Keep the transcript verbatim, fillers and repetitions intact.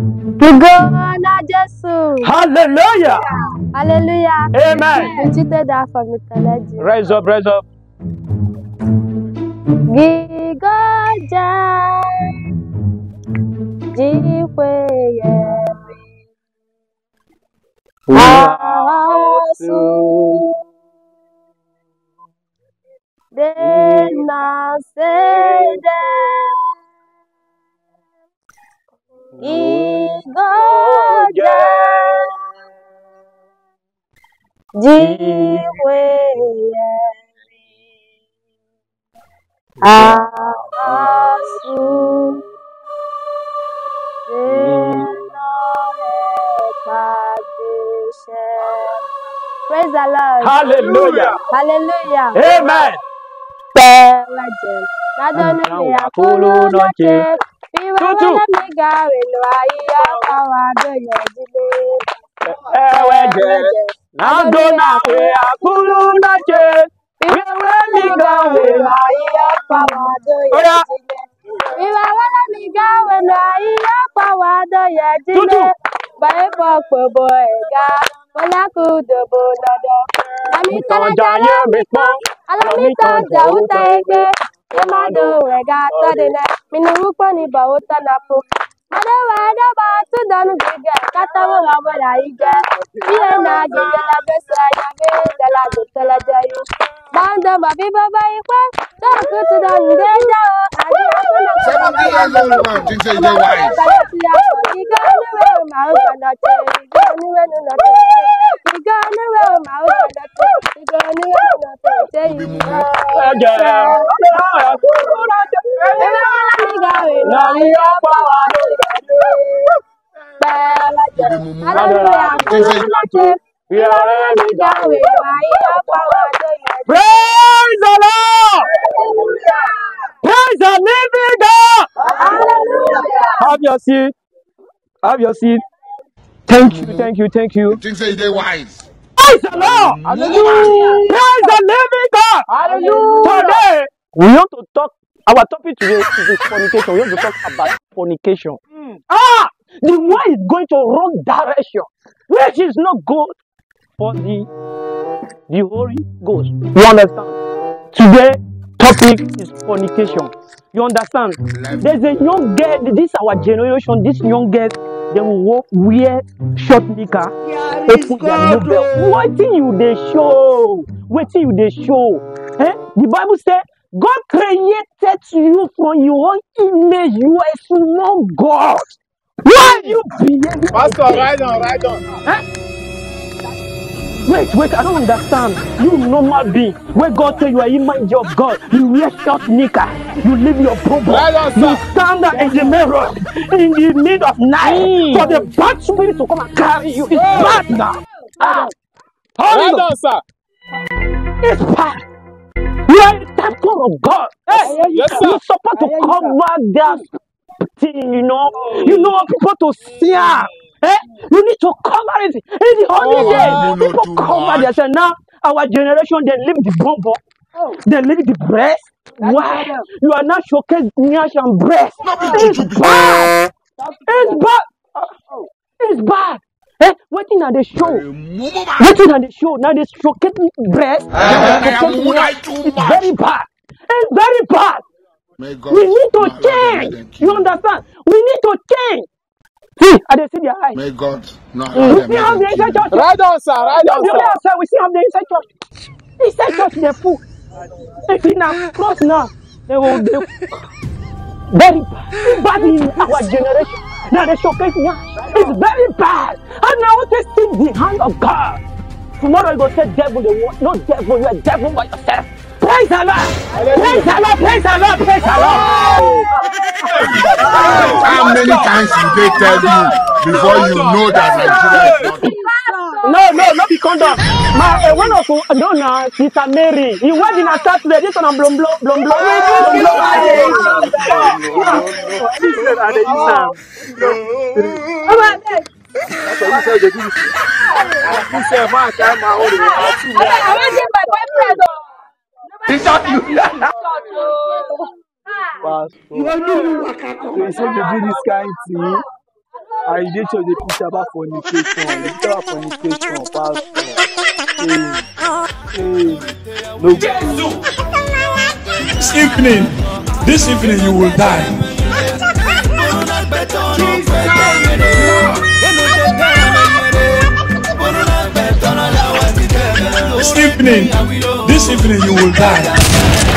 Kigo na Jesu. Hallelujah. Hallelujah. Amen. Nchite da for mythology. Rise up, rise up. Gigoja. Jikwe ye. Asu. They now say that Gigoja. Jikwe ye. Asu. Praise the Lord. Hallelujah. Hallelujah. Amen. Pẹ̀lẹ́jẹ̀. Ládọ́nù ni àkúrú náà ṣe. Ìwé Tútù. Wẹ́lẹ́ mi ga rè lọ ayé ọ̀pá wa bẹ̀rẹ̀ ìdílé. Eweje. Ládọ́nù ni àkúrú náà ṣe. Ìwé mi ga rè lọ ayé ọ̀pá wa bẹ̀rẹ̀ ìdílé. Ìwé Wẹ́lẹ́ mi ga rè lọ ayé ọ̀pá wa bẹ̀rẹ̀ ìdílé. Tútù. Báyìí pọ̀ pọ̀ bọ̀ ẹ̀gá. Bọ́lá kú dòbò lọ́dọ̀. Àmì Ìtàn jayé mi pọ́n. Alamitan jawuta eke. Emado wega todene. Minuwu kponi bawuta napu. Ade wade ba tu donu gige. Katawo wabora ije. Iye na gige la besa ya ge. Dala gutala jayu. Bando babi baba ikwe. Talk to them, they know. Seventy years old man think say e dey wise. Hallelujah. Praise the Lord. Praise the living God. Have your seat. Have your seat. Thank you, thank you, thank you. Think say e dey wise. Praise the Lord. Praise the living God. Today, we want to talk, our topic today is fornication. We want to talk about fornication. Ah, the one is going to wrong direction, which is not good for the the Holy Ghost. You understand? Today topic is fornication. You understand? There's a young girl, this our generation, this young girls, they will walk, wear short knicker, open their new belt. Wetin you dey show? Wetin you dey show? Eh? The Bible say God created you from your own image. You are a small God. Why you behaving like Pastor, this? Ride on, ride on. Wait, wait, I don't understand. You normal being. Where God tell you are image of God. You wear short knicker. You leave your bubble. Ride on, You sir. stand up in the mirror in the middle of night for the bad spirit to come and carry you. It's bad now. Ah, Ride horrible. On, sir. It's bad. You are a temple of God. Hey, Yes, sir. You're supposed to cover that thing, you know. You know people to see am. Eh? You need to cover it in the holy Oh, day. no, no, People too cover much. Themselves now. Our generation, they leave the bumbo. They leave the breast. Why? You are not showcase nyash and breast. No be It's juju be bad. It's bad. It's bad. Eh? Wetin na dey show? Wetin na dey show? Na dey showcase breast. Eh, Showcase mumu nyash. na too It's much. Very bad. It's very bad. May God We need to not allow them, let change. them You kill. Understand? We need to change. See, I dey see their eye. May God not We allow see them, how let the them inside kill. church. Ride on, sir. Ride No, on, the sir. Other side, we see how the inside church. Inside church dey full. If you na cross now, they will dey very bad. Bad in our generation. Now they showcase now. It's very bad. How now we take see the hand of God? Tomorrow you go say devil dey work. No devil, you are devil by yourself. Praise the Lord. Praise the Lord. Praise the Lord. Praise the Lord. How many times will they tell you before you know that Nigeria is not? No, no, no be condom. Ma, eh, one of you, no, na, Sister Mary. You wear the na Saturday. This one na blom blom blom blom. Blom blom. This one I dey use am. That's what you say they do this thing. You say, man, time my own. I already my boyfriend. Is that you? Pastor. So you say you do this kind thing. I dey church dey preach about fornication, dey preach about fornication, pastor. Hey, hey, no good. This evening, this evening you will die. This evening, this evening you will die.